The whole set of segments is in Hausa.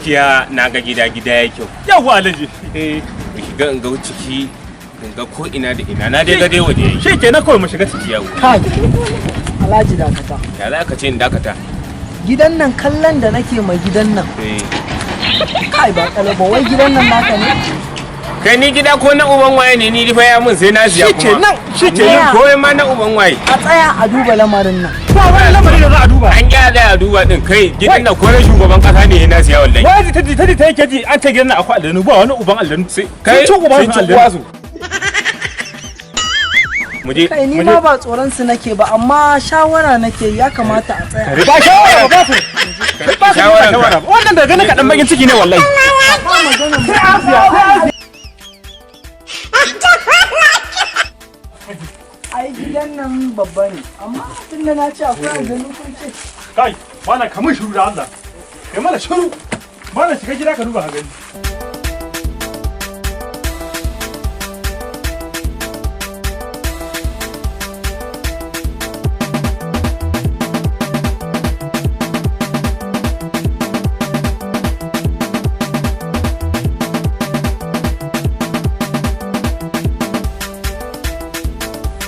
Gaskiya na ga gida, gida ya kyau. Yawwa, Alhaji. Eh, in shiga in ga ciki, in ga ko ina da ina. Na dai ga dai waje yayi. Shi kenan, kawai mu shiga ciki. Yawwa. Kai, Alhaji, dakata. Ya za ka ce in dakata? Gidan nan, kallon da nake mai gidan nan. Eh. Kai, ba kalaba, wai gidan nan naka ne? Kai, ni gida ko na uban waye ne, ni fa ya mun sai na siya Shi kuma. kenan, shi Ni kenan. ko ma na uban waye. A tsaya a duba lamarin nan. Ba wani lamari da za a duba. An ƙya da a duba din. Kai, gidan nan ko na shugaban kasa ne na siya wallahi. Wai ta ji ta yake ji an ce gidan nan akwai aljanu, ba wani uban aljanu. Kai, sun ci uban sun su ci aljanu. uwa su. Mu je. Kai, ni ma ba tsoron su nake ba, amma shawara nake, ya kamata a tsaya. Ba shawara ba, ba su. Ba su Shawaran ka. shawara ba. Wannan da ganin kaɗan bakin ciki ne wallahi. Ba magana. Sai an siya, sai an siya. Ai gidan nan babba ne, amma tunda na ce akwai aljanu, kun ce. Kai, mana kamun shiru da Allah. Kai mana shiru. Mana shiga gida ka duba ka gani.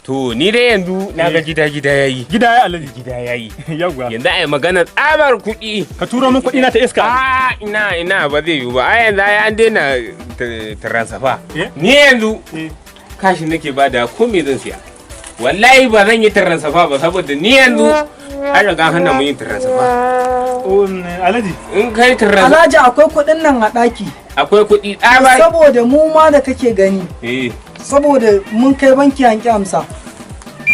To, ni dai yanzu na ga gida, gida yayi. Gida ya, Alhaji. Gida yayi. Yawwa. Yanzu ai magana tsabar kuɗi. Ka turo min kuɗi na ta iska. A ina, ina, ba zai yiwu ba. Ai yanzu ai an daina taransafa. Eh? Ni yanzu Eh. kashi nake bada, ko me zan siya. Wallahi ba zan yi taransafa ba, saboda ni yanzu an riga an hana mu yin taransafa. Alhaji. In kai taransafa Alhaji, akwai kuɗin nan a ɗaki. Akwai kuɗi tsabar. Saboda mu ma da kake gani, Eh. saboda mun kai banki an ƙi amsa.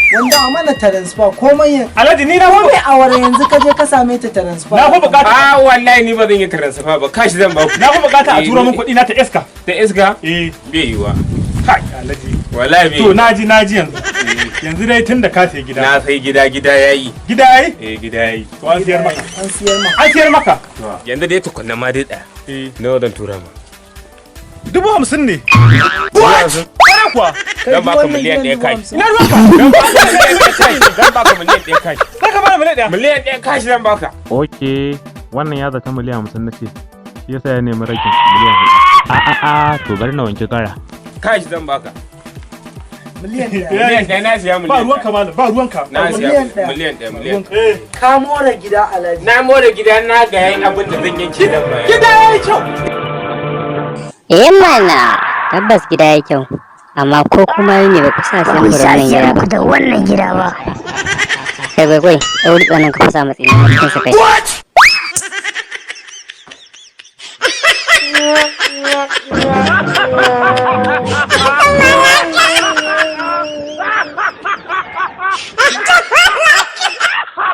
Wanda a mana transfer komai Alhaji, ni na komai a wara yanzu ka je ka same ta transfer. Na fi bukata. A wallahi ni ba zan yi taransafa ba, kashi zan ba ku. Na fi bukata a Eh, turo min kuɗi na ta iska. Ta iska? Eh. Bai yiwa. Kai, Alhaji. Wallahi bai To, yiwa. naji, naji yanzu. Yanzu dai tun da ka sayi gida. Na sai gida, gida yayi. Gida yayi? Eh, gida yayi. To, an siyar maka. An siyar ma. An siyar maka. Yanzu dai tukunna ma dai ɗaya. Eh. Nawa zan tura ma? 50,000 ne. What? Kuwa. Kai, Zan baka wannan miliyan gidan ɗaya dubu kai. hamsin. Ina ruwanka? Zan baka miliyan ɗaya kai. Zan baka miliyan ɗaya kai. Za ka bani miliyan 1. Miliyan 1 kashi zan baka. Ok, wannan ya zata miliyan 50 na ce, shi yasa ya nemi ragin miliyan 4. A a a, to bari na wanke kara. Kashi zan baka. Miliyan 1. Miliyan 1 na siya, Ba miliyan ruwanka malam, ba ruwanka. Na siya Miliyan ɗaya. miliyan 1, miliyan 1. Eh. Ka more gida, Alhaji. Na more gida, na ga yayin abin da zan yanke zan bayar. Gida yayi kyau. Eh mana, tabbas gida ya kyau. Amma ko kuma ne ba ku sa Ba siyan ku ku da sa wannan gida siyan ba. ku da wannan gida ba. Kai, kai, kai, ɗauri tsanan ka fasa matsi na cikin sa kai.